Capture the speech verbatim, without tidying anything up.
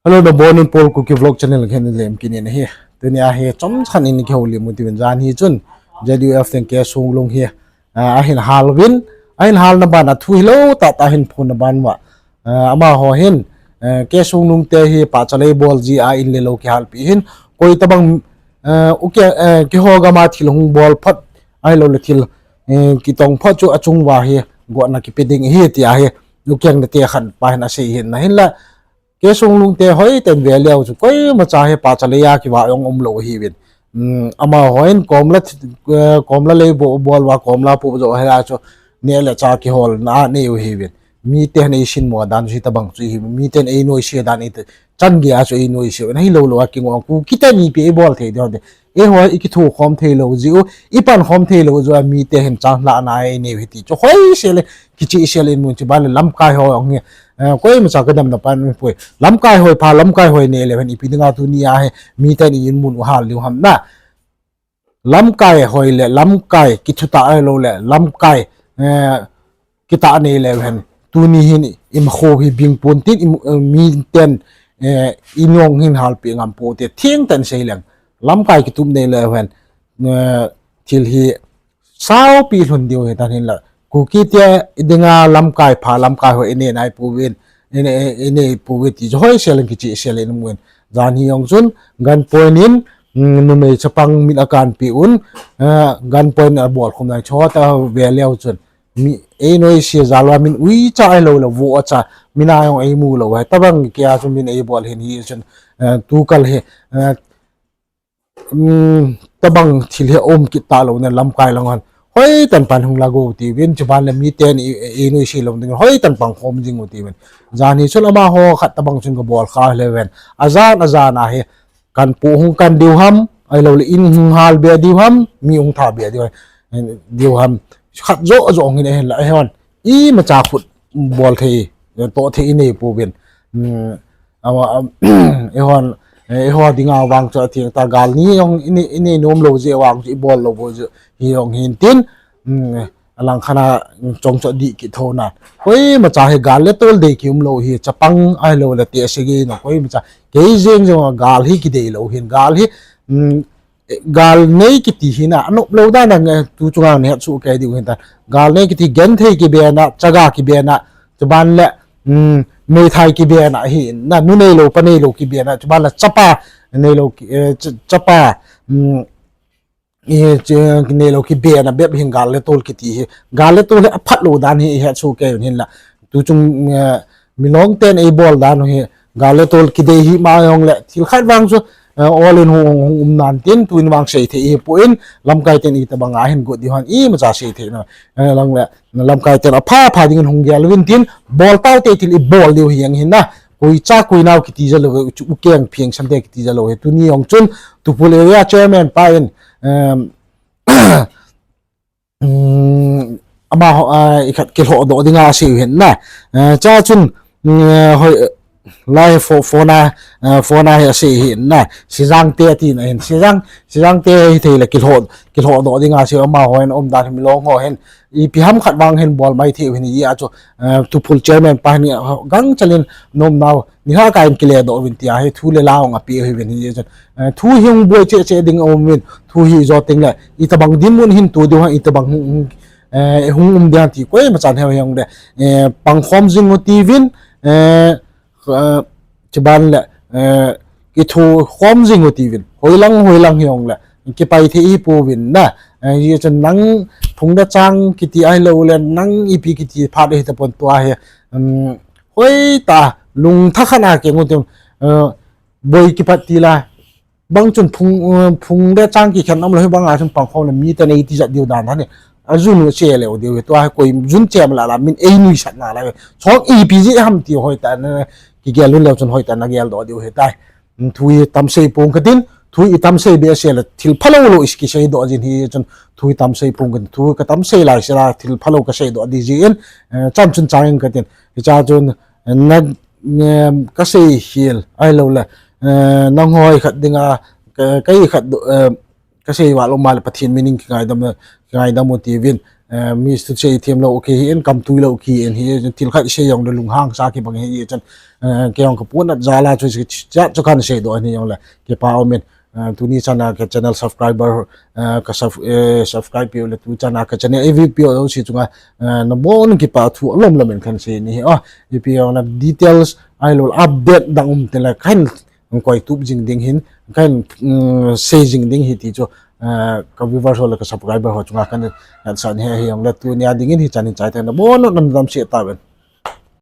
Hello, nabonun Paul Kuki Vlog channel khen lem kinin ahi. Tunia hi chomkhat in kihoulim u tivin, jan hi chun Z U F teng K Songlung hi, ah, ahin hal uvin, ahin halna ban a thu hilou tahtah ahin phonna ban uva, ah, amaho hin, eh, K Songlung te hi pachalei bol jia in le lou kihalpi hin, koi tabang, eh, u ke, eh, keiho gam a thil hung bol phot, ahilouleh thil, eh, kitong phot chu achung uva hi gotna kipe ding ahi tia hi ukeng nate khat pa hin asei hin, ahinla K Songlung te hoiten ve leu chu koimacha hi pachalei a kivah jong umlou ahiuvin. Um, amaho hin komla, eh, komla lei bol, bol uva komla poh jo hela chu neh le chah kiholna anei u ahiuvin. Miten eisinmo dan chu hitabang chu ahi, miten einoise dan, iti chan geiya chu einoise uvin, ahilou lou a kingoh a Kuki ten ipi eibol thei diu ham ti. Eiho ikithokhom theilou jiu, ipankhom theilou jiu a mite hin chance lahna einei u ahi ti chu hoisel le kichehsel in mun, chuban le lamkai ho jong hi, eh, koimacha kadamna pan poi. Lamkai hoi pha, lamkai hoi nei leu hen ipi dinga tunia hi miten i-in mun u hal diu ham na. Lamkai hoi le lamkai kithutah ahilouleh lamkai, eh, kitah nei leu hen tuni hin imakho hi bingpon tin, i, eh, miten, eh, in jong hin halpeh ngam poute, thengtah in sei leng. Lamkai kitup nei leu hen, eh, thil hi saopi lhon diu ahitan, hinla Kuki te dinga lamkai pha, lamkai hoi inei nai pouvin, inei, inei pouve ti chu hoisel in kichehsel in umin. Jan hi jong chun gun point in, mm, numei chapang mit akanpeh un, eh, gun point abolkhum nai chu ta ve leu chun mi einoise jal uva min uicha ahilouleh vo acha, min a jong eimu lou ahi, tabang keiya chu min eibol hin hichun, eh, tukal hi, eh, um, tabang thil hi aum kit talou na lamkai lang hon hoiten pan hung lago u tivin, chuban le miten i, i, einoise lou ding hoiten pangkhom jing u tivin. Jan hi chun amaho khat tabang chun kabol kha leu hen, ajan ajan a hi kanpoh hung kan diu ham, ahilouleh in hung halbe diu ham, mi hung thabe diu, diu ham, khat joh joh hung hin ahinla eihon imacha khut bol thei, toh thei inei pouvin. Um, ama, um, eihon, eh, eiho dinga vang chu atheng tah, gal ni jong inei, inei nom lou jeh vang chu ibol lou bou jeh hi jong hin tin, um, alangkhat a, um, chongchot dih kit thou nan. Koimacha hi gal le tol dei kium lou hi, chapang ahilouleh tehse gei na, koimacha kei jeng jong a gal hi kidei lou hin, gal hi, um, gal nei kiti hi na, anop lou dan a, eh, tu chunga nahet soh kei diu hin ta. Gal nei kiti genthei kibe na, chaga kibe na, chuban le, um, meithai kibe na hi na, nu neilou, pa neilou kibe na, chuban le chapa neilou ki, eh, cha-, chapa, um, eh, ch-, neilou kibe na bep hin gal le tol kiti hi. Gal le tol hi aphat lou dan hi ihet soh kei un hinla. Tu chung, eh, milong ten eibol dan u hi gal le tol kidei hi ma jongle thil khat vang chu, eh, all in hung, hung um nan tin, tuin vang sei thei hipon, lamkai ten itabang a hin got diu ham imacha sei thei na. Eh, lang le, lamkai ten apha pha dingin hung gel uvin tin, bol taute thil ibol diu hi jeng hin na. Koi cha koi nao kiti jeh lou, u, ukeng pheng sante kiti jeh lou hi. Tuni jong chun, Tuphul area chairman pa in, em, um, amaho, ah, ikhat kilhoh doh dinga asei u hin na. Eh, cha chun, um, hoi, lai pho-, phone a, eh, phone a hi asei hin na. Sijang te ati na hin. Sijang, Sijang te hi thei le kilhoh, kilhoh doh dinga asei u, amaho hin um dan hi milong ho hin. Ipi ham khat vang hin bol mai thei u hin hijeh a chu, eh, Tuphul chairman pa hin, eh, gangchal in nom nau. Nikhat kah in kile doh uvin tia hi thu le la jong ape u ahiuvin hijeh chun, eh, thu hi hung boi cheh cheh ding aum uvin, thu hi jo teng le, itabang dinmun hin to diu ham, itabang hung, hung, eh, hung um ding ham ti koimacha he u hijong le, eh, pangkhom jing u tivin, eh, eh, chuban le, eh, kithokhom jing u tivin, hoilang, hoilang hijong le, kipai thei hi pouvin na, eh, hijeh chun nang phung le chang kiti ahilouleh, nang ipi kiti phat hitapon tua hi, um, hoitah, lungthah khat a keng u tin, eh, boi kipat tila, bang chun phung, eh, phung le chang kikhen umlou hi banga chun pangkhom le miten eitijat diu dan ahi. Ajun u che leu diu hi, tua hi koi jun che ma la la, min einuisat na la. Chong ipi jeh ham ti hoitah na, kigel lhun leu chun hoitah na geldoh diu hitai. Thu hi tam sei pong katin, thu hi tam sei behseh le thil phalou lou isi kisei doh jin hijeh chun, thu hi tam sei pong katin, thu hi katam sei lai sela thil phalou kasei doh ding jeh in, eh, chan chun chang in katin, hicha chun, eh, na, em, kasei hel ahilouleh, eh, nangho hi khat dinga, ka, kei khat, eh, kasei val um a le Pathen min in kingaidam, kingaidam u tivin, Eh, mi thusei themlou kihi in, kamtuilou kihi in, hi thil khat sei jongle lunghangsa kibang hi chun, eh, kei jong kapohnat jal a chu, chu, chu, chu kahin seidoh ahi jongle kipa um in. Eh, tuni chana ka channel subscriber, eh, ka sub-, eh, subscribe peh u le tu chana ka channel eive peh u jouse chunga, eh, nabonun kipa thu alom lom in kahin sei ahi. Ah, ipi jong le details, ahilouleh update dang um teng le kahin koitup jing ding ahin, kahin, mm, sei jing ding ahi ti chu, eh, ka viewers ho le ka subscriber ho chunga kahin hetsah ahi. Hijongle tunia dingin hichan hin chai teng, nabonun nadamsel tauvin.